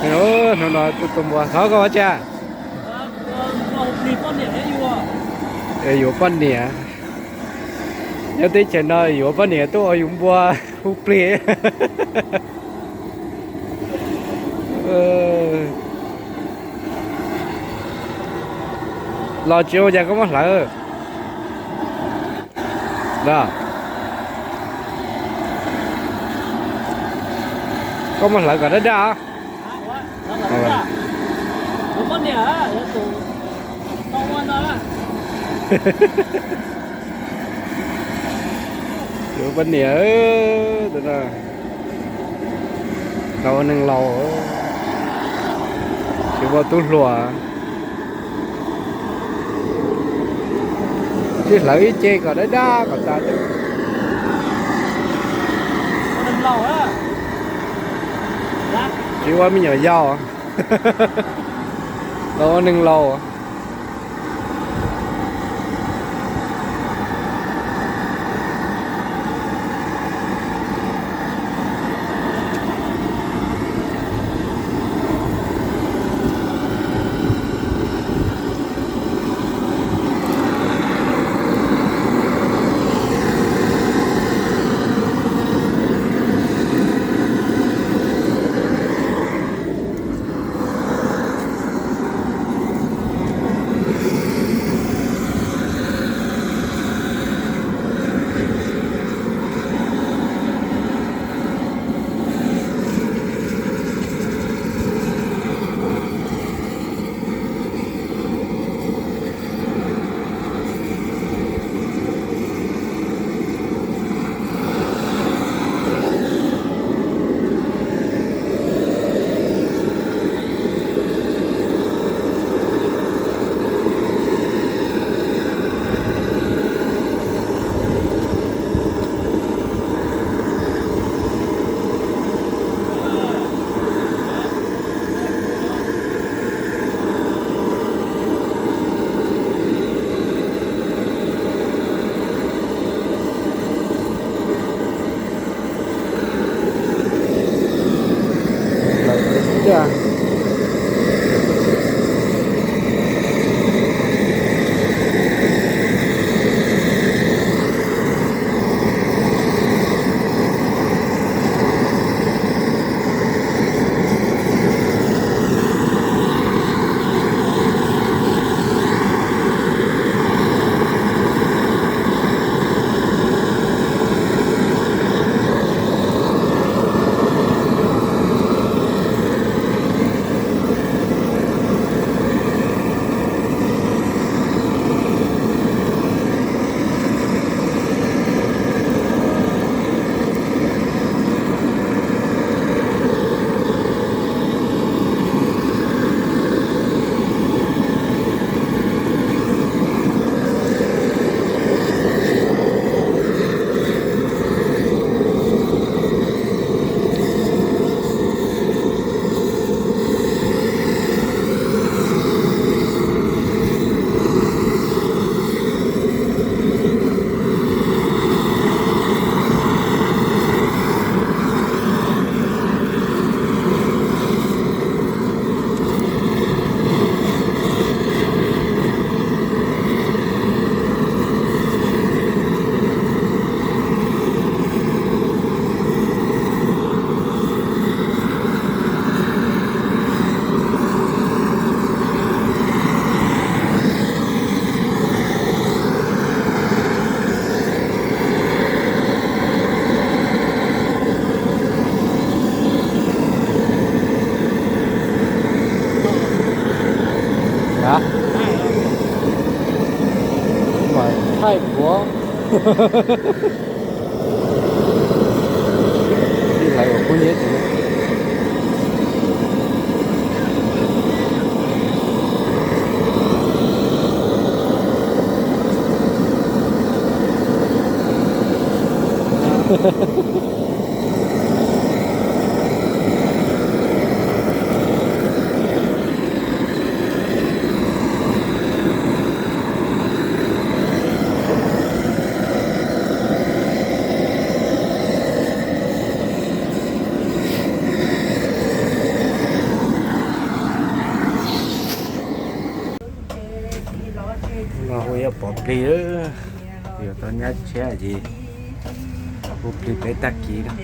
Hnub no tuaj tua npua, thov koj ua cas? Yuav poj niam. Nyob teb chaws no yuav poj niam tuaj ua yus npua hu plig. Los tsis ua cas koj muab hlawv. Koj muab hlawv kom daj daj. Yuav poj niam, tus no tau ua neeg laus, tsis muaj tub hluas. Tsis hlawv ib ce kom daj daj kom tas. Tsis ua me nyuam yaus, tau ua neeg laus. Hả? Mà thay của đi lại của cô nhé. Pov plig, yuav tau nyab tshiab ces ua plig peb tag kis lawm.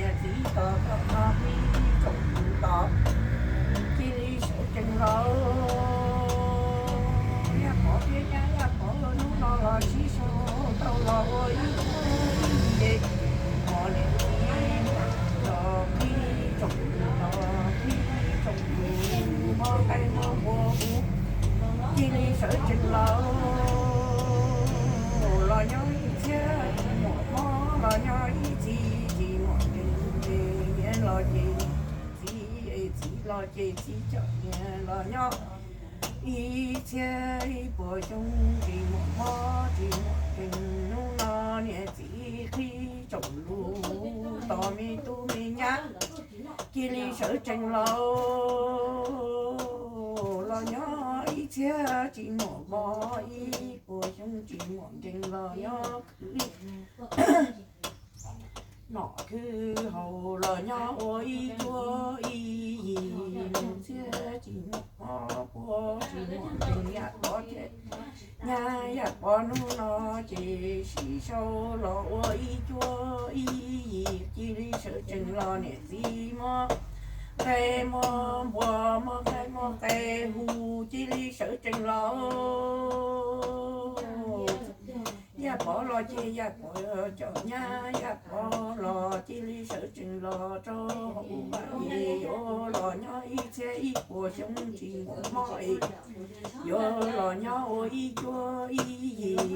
Cia li sawv tsees los, los nyob ib txhiab tsis muaj mob, los nyob ib txhis tsis muaj nkees, niam los ces txiv, txiv los ces txiv cov niam los nyob ib txhiab ib puas xyoo tsis muaj mob tsis muaj nkees. Hnub no niam txiv qhib tsoom lus tos me tub me nyab cia li sawv tsees los, los nyob ib txhiab tsis muaj mob ib puas xyoo tsis muaj nkees los nyob khwv nom khwv haus los nyob ua ib cuab ib yig, txhiab tsis muaj mob puab tsis muaj nkees. Yaj Pov thiab Nyab Yaj Pov hnub no ces sib sau los ua ib cuab ib yig cia li sawv tsees los, niam txiv muab nqaij muab npua muab nqaij muab qe hu cia li sawv tsees los. Yaj Pov los ces Yaj Pov cov nyab, Yaj Pov los cia li sawv tsees los rau hauv vaj es yuav los nyob ib txhiab ib puas xyoo tsis muaj mob es yuav los nyob ua ib cuab ib yig,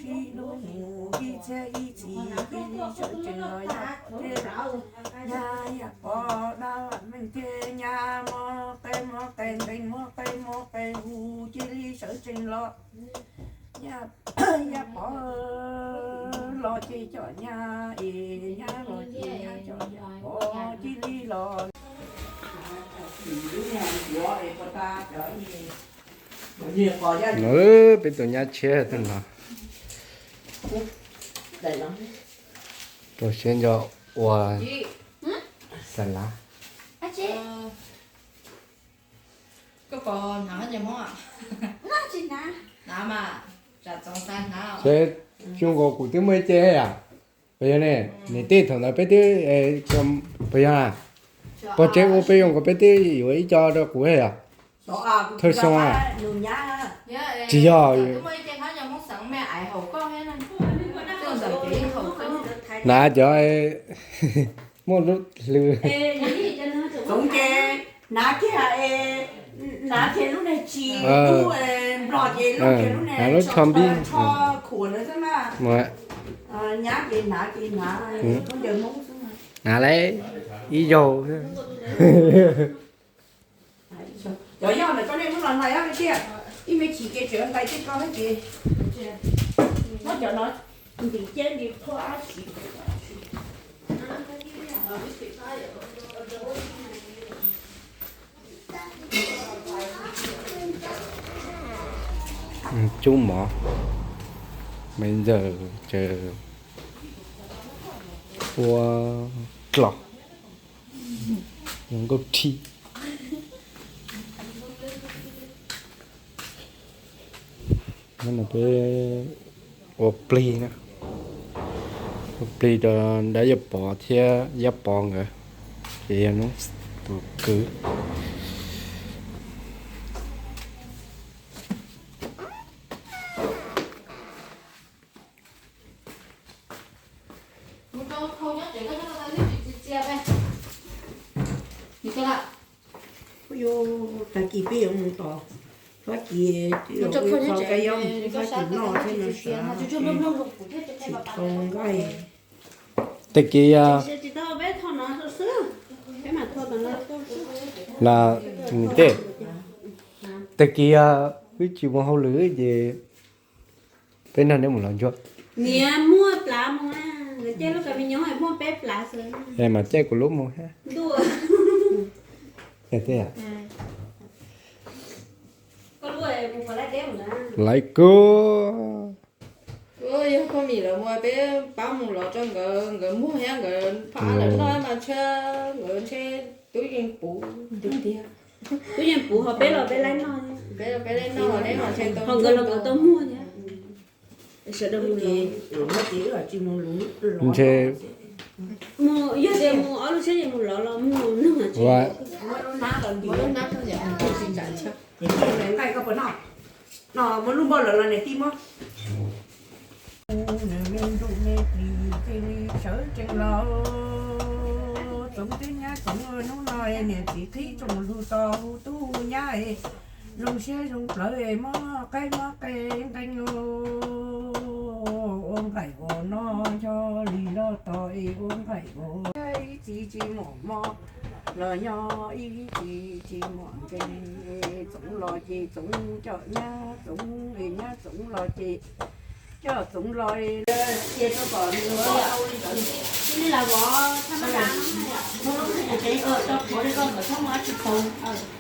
sib hlub mus ib txhiab ib txhis cia li sawv tsees los. Yaj Pov thiab Nyab Yaj Pov, dab meej thiab nyab muab qe muab qe ntees muab qe muab qe hu cia li sawv tsees los. Yaj Pov los ces cov nyab es, nyab los ces nyab cov, Yaj Pov cia li los. Peb tus nyab tshiab tag no, rau siab nco ua xas lav. Seb, xyoo nkaus kuv twb muaj ib ce yom. Puas yog ne? Niam tij, thaum ntawd peb twb, puas yog? Pog Tseb ua peb zoo nkaus peb twb yuav ib co rau kuv yom. Thawj xyoo. Tsis yog. Hnav cov muaj lub hlwb. Hnav kiag, hnav kiag lub niag tsis, lub nplog ces lub, hnav lub tsho npib, tsho khuam na xwb mas. Nyab ces hnav ces hnav, hnav lawm ib zaug. Cov yog ntawm koj nej muab los hlais ob tiag, ib me chim ces tseem ntais tej ko thiab ces muab cov no ntim ceb ntim phua ab tsi. Cub mov, me ntxawm, ua dlom, nkauj rhib. Hnub no peb ua plig na, ua plig rau dab Yaj Pov thiab Yaj Pov nkawd, ces yog hnub tus kwv. Tag kis peb yuav mus tom Fab Kis, Fab Kis noj thiab no sav, tsis tau nqaij. Tag kis yog, na, niam tij, tag kis yog wb tsis mus hauj lwm ces peb nrog neb mus los ntsuag. Niam muaj plav mus, nkawd caij lub kas me nyob muaj peb plav xwb. Mas caij kuv lub mus thiab. Laiv kub. Yog phooj ywg lawv mus peb pab mus los rau nkawd, nkawd muag thiab nkawd phaj lawv noj mas ntshe nkawd ntshe tub yeej puv tiag tiag. Tub yeej puv ho peb los peb laib noj, peb los peb laib noj, ho nkawd los nkawd tau muag thiab. Sawv daws mus ces, mus ces wb tsis mus luv los. Ntshe mus, yog tias mus ob lub siab ces mus lov los mus nug tsis. Ua, nqaij koj puas noj? No muab lub npauj lawm los niam tij muab. Nws me ntsuj me plis cia li sawv tsees los. Txoov tib nyab txoov hnub no niam txiv qhib tsoom lug tos hu tub hu nyab es zoo siab zoo plawv es mob qaib mob qe nqees. Ua nqaij ua no ncho li loj tos es ua nqaij ua ib txhis tsis muaj mob los nyob ib txhis tsis muaj nqe. Txoov los ces txoov coj nyab txoov es nyab txoov los ces coj txoov los es cia rau kom nws ua li ntawd.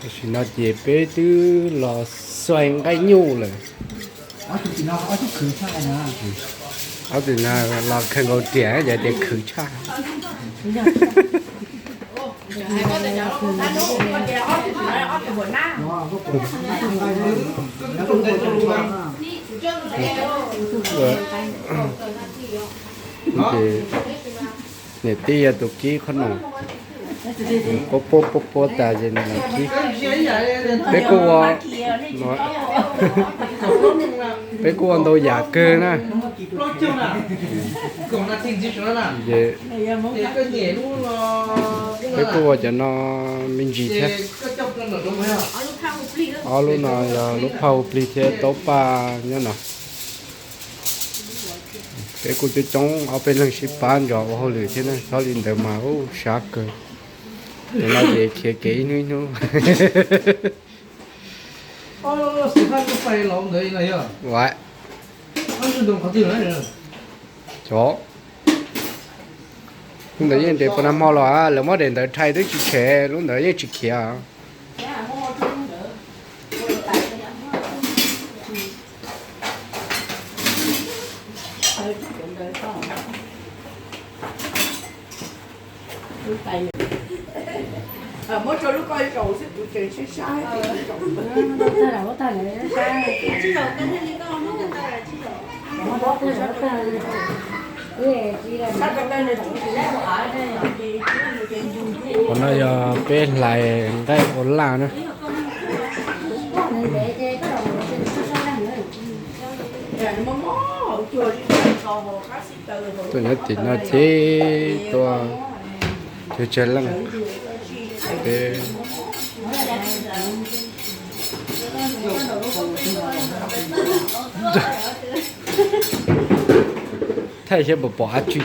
Tam sim no ces peb twb los xuaig nqaij nyuj lawm. Ob tug no los kawg nkaus riam yog tias khwv tshaj. Ces niam tij yog tus kib qhob noom, puab puab puab puab tas ces nws los kib. Peb kuj ua, peb kuj ua ntau yam kawg na. Ces peb kuj ua cov no me ntsis thiab. Ob lub no yog lub phaj hu plig thiab taub paj nyob no. Peb kuj coob coob ob peb leeg sib pab ntso ua hauj lwm thiab na, txhob li ntawd mas ub sab kawg. Cov no ces khiav kev ib hnub ib hnub. Ua, cov, lub ntawd yeej nres puas nag hmo los lawv muab daim ntawv rhais twb tsis tshem, lub ntawd yeej tsis khiav. Muab rau lub ko zaum xwb kuv tseem saib saib. Qhov no yog peb hlais nqaij ua laj na. Tuaj nyob tim no thiab tuaj cuag tsawg leej. Peb thaij saib puas pom dab tsi.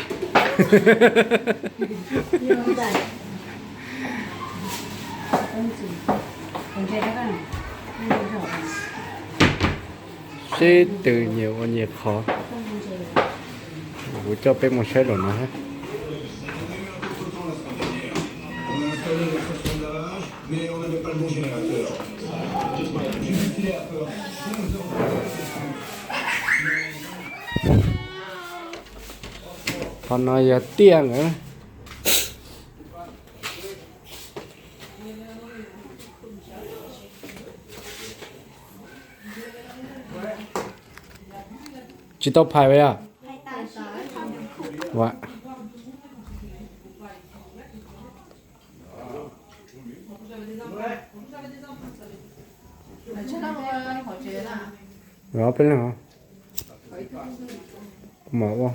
Seb twg nyias ua nyias qhov. Kuv coj peb mus saib zaum no thiab. Qhov no yog tiaj nkawd. Tsis tau phais yog? Ob peb leeg os. Kuv mam ua.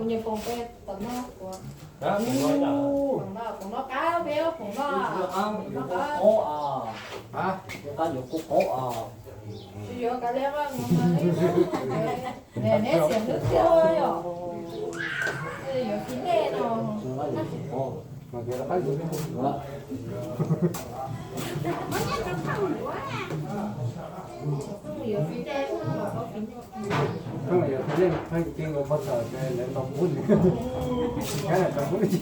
Nyias foom peb tom no, foom no, foom no qab peb, foom no, foom no qab. Qab yuav kub qaub os. Tsis yuav kav liam, neb txiav hlwb tiag yom. Yuav fiv dej no. Yuav fiv dej. Pheej yog pheej yeej pheej ci nkaus pog tawm ces lawv tau pub nws, kav tau pub tsis.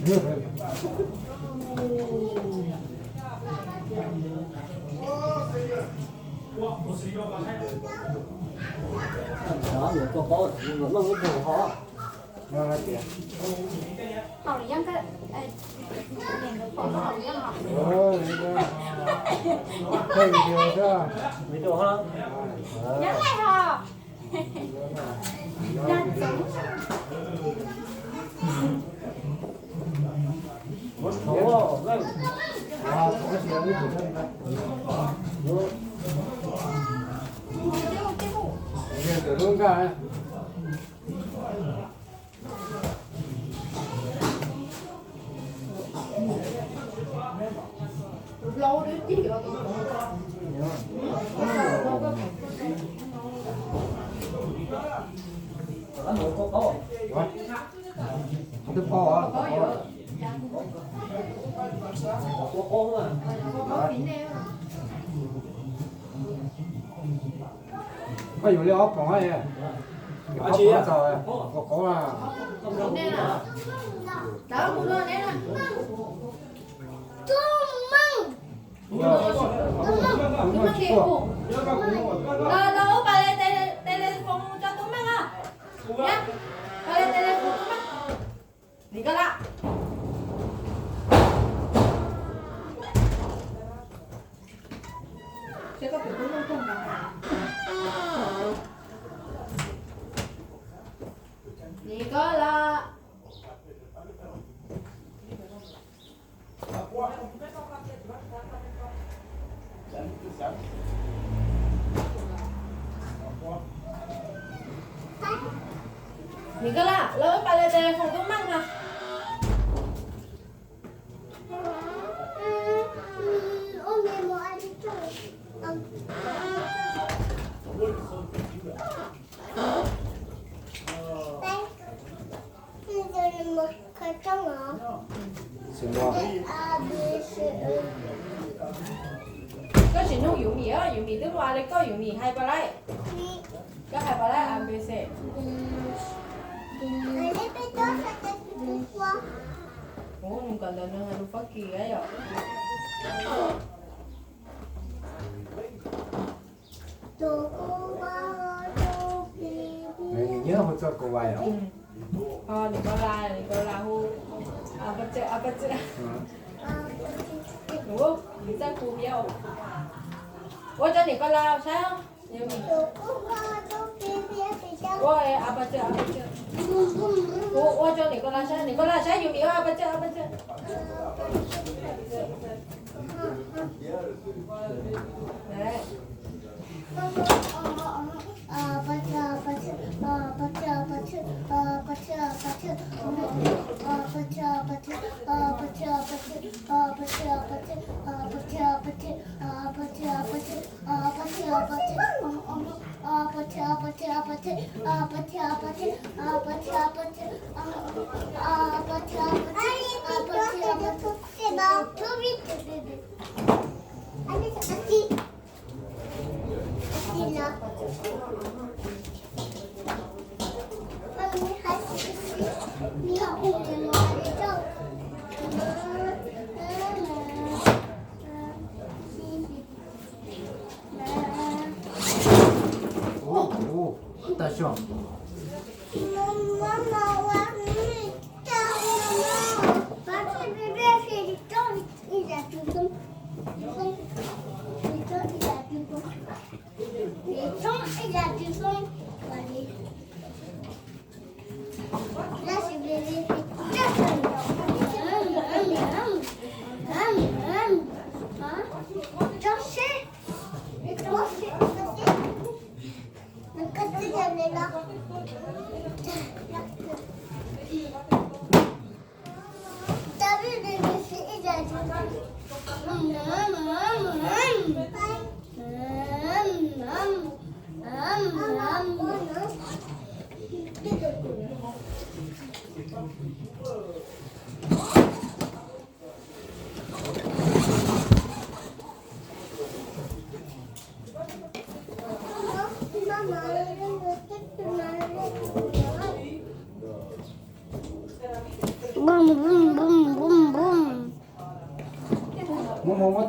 Haum li yeej, haum li yeej os. Yeej haum. Koj yuav li ob poom, ob poom txaus, koj qauv. Los, los wb pas le telephone tso Tub Meej os. Pas le telephone Tub Meej. Nim koj laj. Nim koj laj. Nim koj laj, los wb pas le telephone Tub Meej no. Koj tsis nug Yus Mis, Yus Mis twb ua li koj, Yus Mis hais pas laib. Koj hais pas laib A B C. Ua nws kom ntawd nws hais lus Fab Kis yom. Nws nyiam hu txoj Kuv Vais os. Ho Nikolai, Nikolai hu a pa tswm, a pa tswm. Ua txoj Kuv Vais. Ua tso Nikolai saib. Ua a pa tswm, a pa tswm. Ua tso Nikolai saib, Nikolai saib Yus Mis ua a pa tswm, a pa tswm.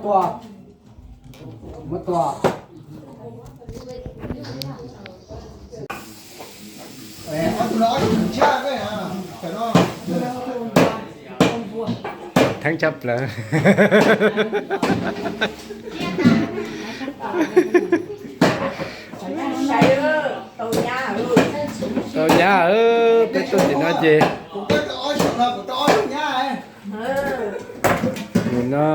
Tua, muab tua. Theeb tshaj plaws. Tau nyab, peb tuaj tim no ces mus no.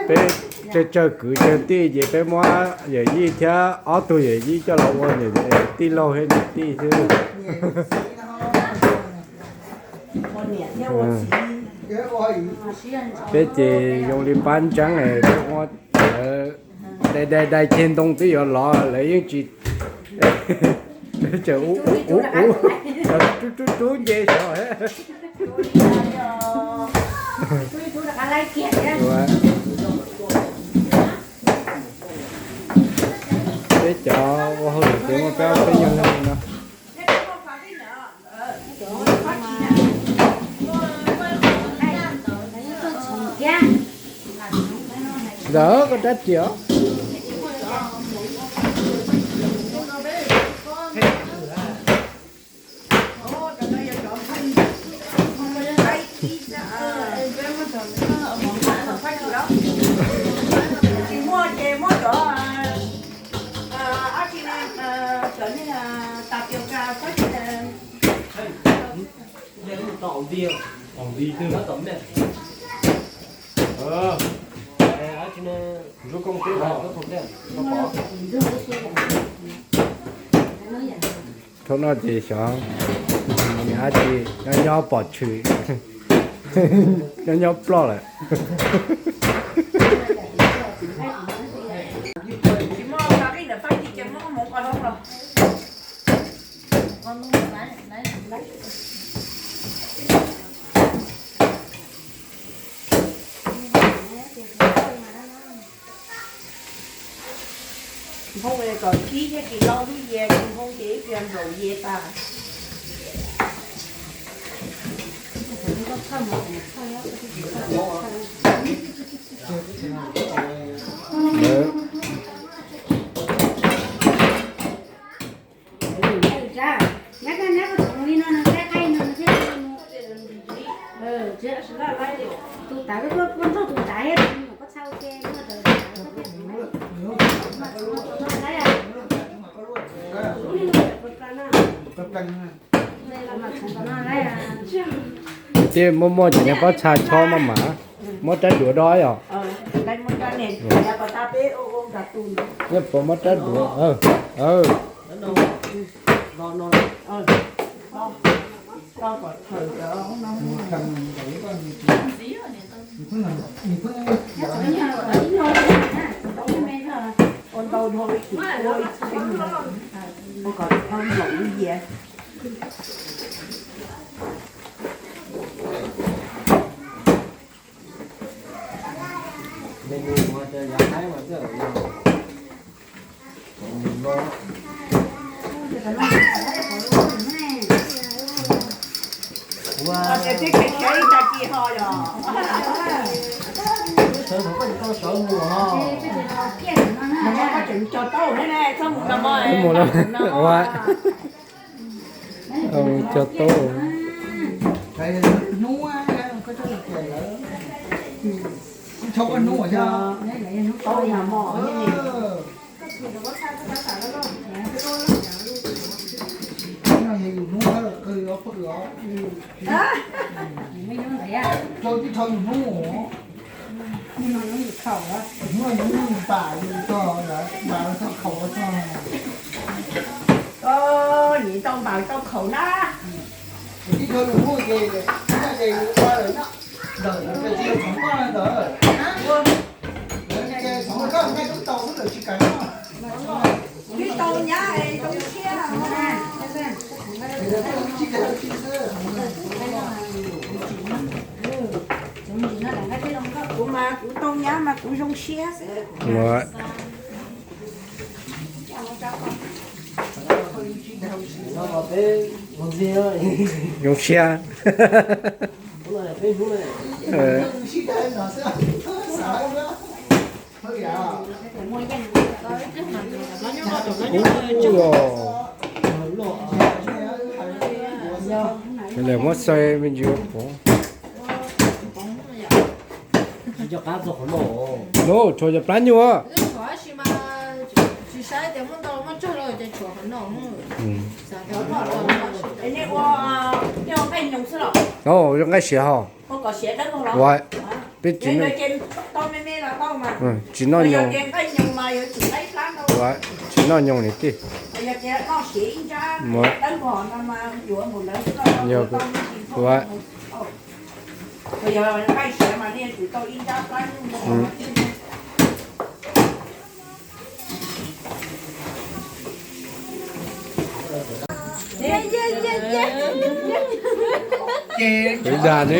Peb tsawg tsawg kwv tsawg tij ces peb muab yawm yij thiab ob tug yawm yij coj los ua niam tij laug thiab niam tij xwb. Peb ces zoo li pab ntseeb, peb muab lawv dai dai dai ceg ntoo twb yuav lov lawv yeej tsis, tseem ub ub ub, rub rub rub nce saud. Peb cov ua hauj lwm ces muaj peb ob peb nyuag li no. Ntawd koj rab riam. Tsis muaj ces muab cov, ab tsi ne, cov niag tas pios ka txhob tsis. Thaum no ces xyov niam ab tsi nyob nyob pom tshwm, nyob nyob ploj lawm. Nphoo kom kib thiab tsis lau lub yias, nphoo ces ib pliag nplaum yias tas. Tus tav koj nrog tus tav, tus no laib. Tej muaj muaj ces nws pob txha chob maj mam, muab rab duav dob yom. Nyob puas muab rab duav. Ua tias twb khiav khiav ib tag kis ho yom. Sawv thaum koj tsis tau sawv mus ho. Nag hmo koj tseem cog taub thiab ne, txhob mus nag hmo. Mus no. Cog taub. Taub nag hmo. Yus hnub los qw os, pw os. Rau tib rho yus hnub. Hnub no yus npam yus txog lawm, npam txog khaum txog. Nyiam tau npam tau khaum na. Tib rho yus hnub ces, ces yus ua lawm no. Ntawm tsis yog txhoov koj ntawd. Txhoov koj nqaij tub tau xwb lawm tsis kam noj. Twb tau nyab es zoo siab. Kuv mas kuv tau nyab mas kuv zoo siab xwb. Zoo siab. Lawv muab xaws me ntsis pov. No tshuav cov plab nyuj. No zoo nqaij siav ho. Ua, peb tsis noj nyoos. Ua, tsis noj nyoos li tij. Ua, Tus dag ne.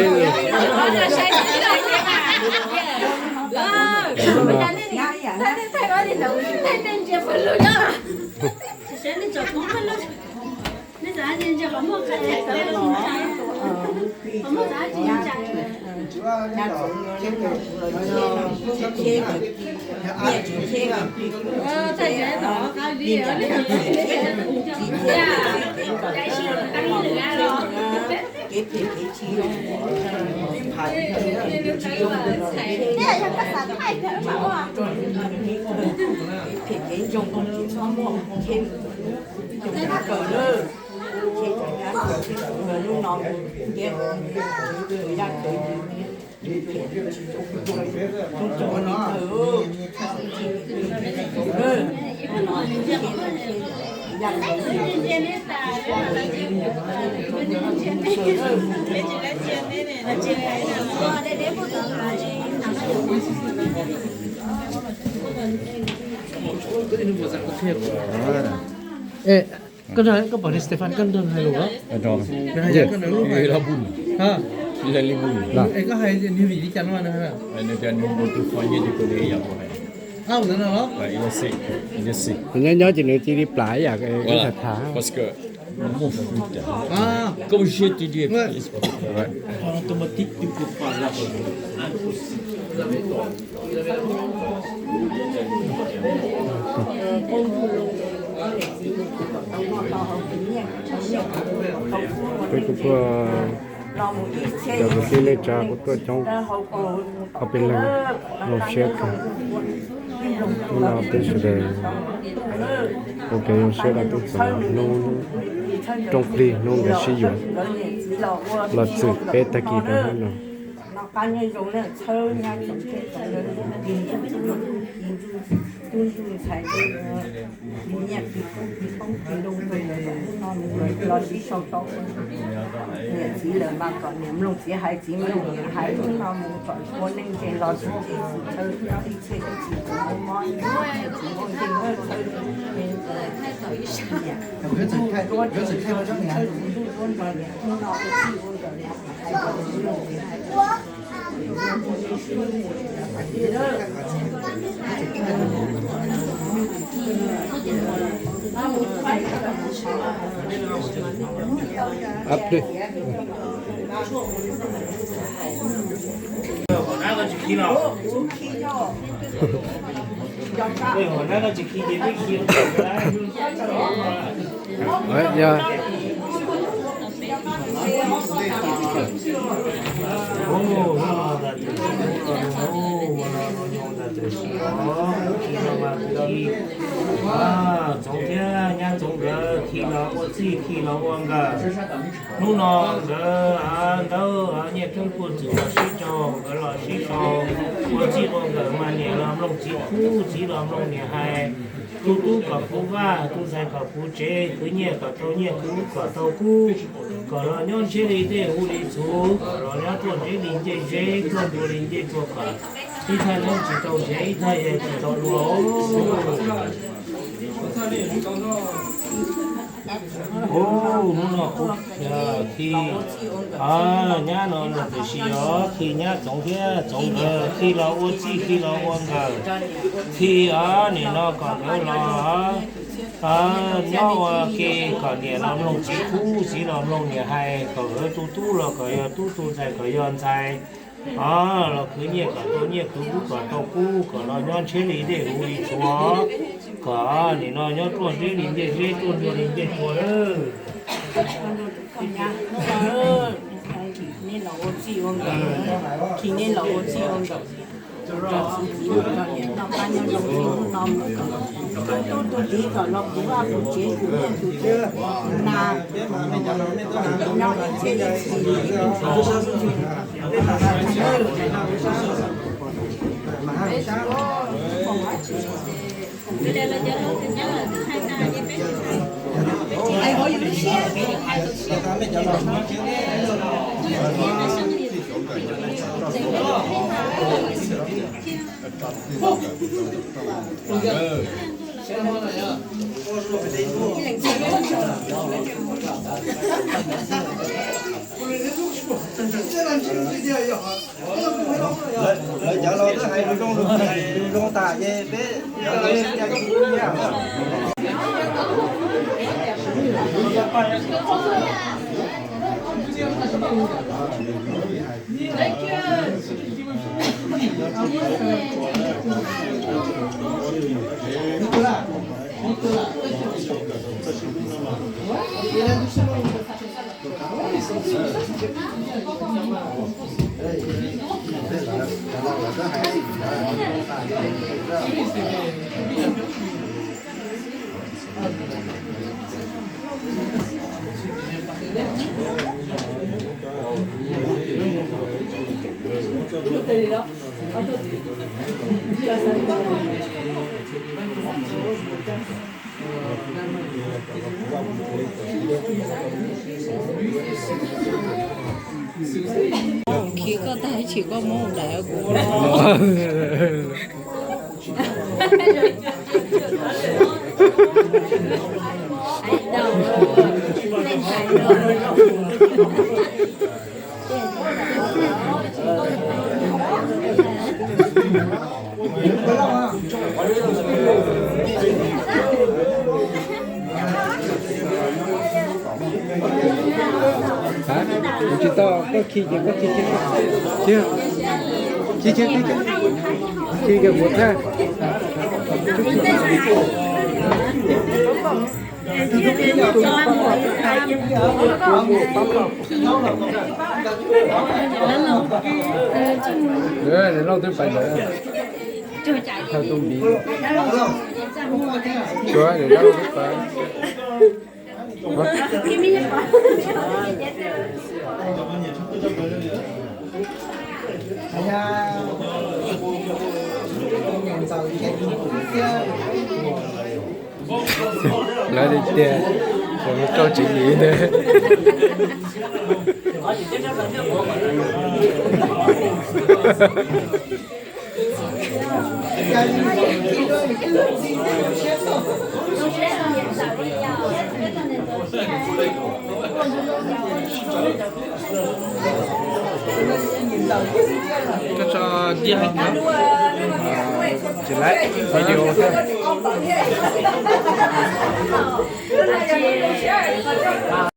Koj nrog, koj pom niag Stefan koj nrog hais lus los? Koj hais niag vim li cas no na? Nyob nyob ces nws cia li plam ib yam tham tham. Peb kuj tuaj, cov kwv tij neej tsa kuj tuaj coob, ob peb leeg zoo siab kawg. Hnub no peb sawv daws ua kev zoo siab rau tub txawv hnub rooj plig hnub nkawd sib yuav los txwm peb tag kis rau hnub no. Niam txiv lawm mas kom niam mloog txiv hais, txiv mloog niam hais, hnub no mus kom ua neej ntse los txog txij thaw tib txhia tib txhis kuv muaj mob, txiv muaj nkeeg, txhawb txhawb niam, txhawb txhawb ntuj nrog niam, hnub no ua txij ua nkawm niam hais kom txiv mloog txiv hais. Txoov thiab nyab Txoov nkawd khi los ua txij khi los ua nkawm. Hnub no nkawd ntawd Nyiaj Theeb Puj Txwm los sib tsaug, nkawd los sib sau ua txij ua nkawm mas niam los mloog txiv qub, txiv los mloog niam hais. Tus tub kom puv vaj, tus ntxhais kom puv tsev, khwv nyiaj kom tau nyiaj, khwv kub kom tau kub, kom los nyob ntsiab li tej hu li txhuv, kom los nyob tuaj ntsib li ncej zeb, tuaj ntua li ncej tuaj kom ib thaj neeb tsis tau zeb, ib thaj yeeb tsis tau dua. Hnub no kuv khi, nyab no los tam sim os, khi nyab Txoov thiab Txoov nkawd khi los ua txij khi los ua nkawm, khi os nim no kom nkawd los Nyob ua ke kom niam los mloog txiv kub, txiv los mloog niam hais, kom wb tu tub los kom yog tub, tu ntxhais kom yog ntxhais. Los khwv nyiaj kom tau nyiaj, khwv kub kom tau kub, kom los nyob ntshiab li dej huv li tshuav, kom nim no nyob ruaj zeb li ncej zeb, ruaj ncua li ncej ncua lawm. Nej los ua txij ua nkawm, khi nej los ua txij ua nkawm, txiv txiv mus rau niam noj qab nyob zoo txij hnub no mus kom tub tub tug txiv kom los puv vaj puv tsev, puv nyiaj puv txiaj, na, nyob ib txhiab ib txhis. Lawv cov laus twb hais lus zoo lus zoo tas ces peb Khi koj tag ib chim koj muab mus daim kuv. Kuv tsis tau, koj khi ces koj khi thiab. Khi, khi, khi, khi kiag kuv thiab. Niam Lauj twb pais ntawd. Thawj tub npiv. Tsuav niam Lauj twb pais. Lawv tiag tiag, txawm mus rau tsis lim ntawd. Koj tso diaj hais tias tsis laib video thiab.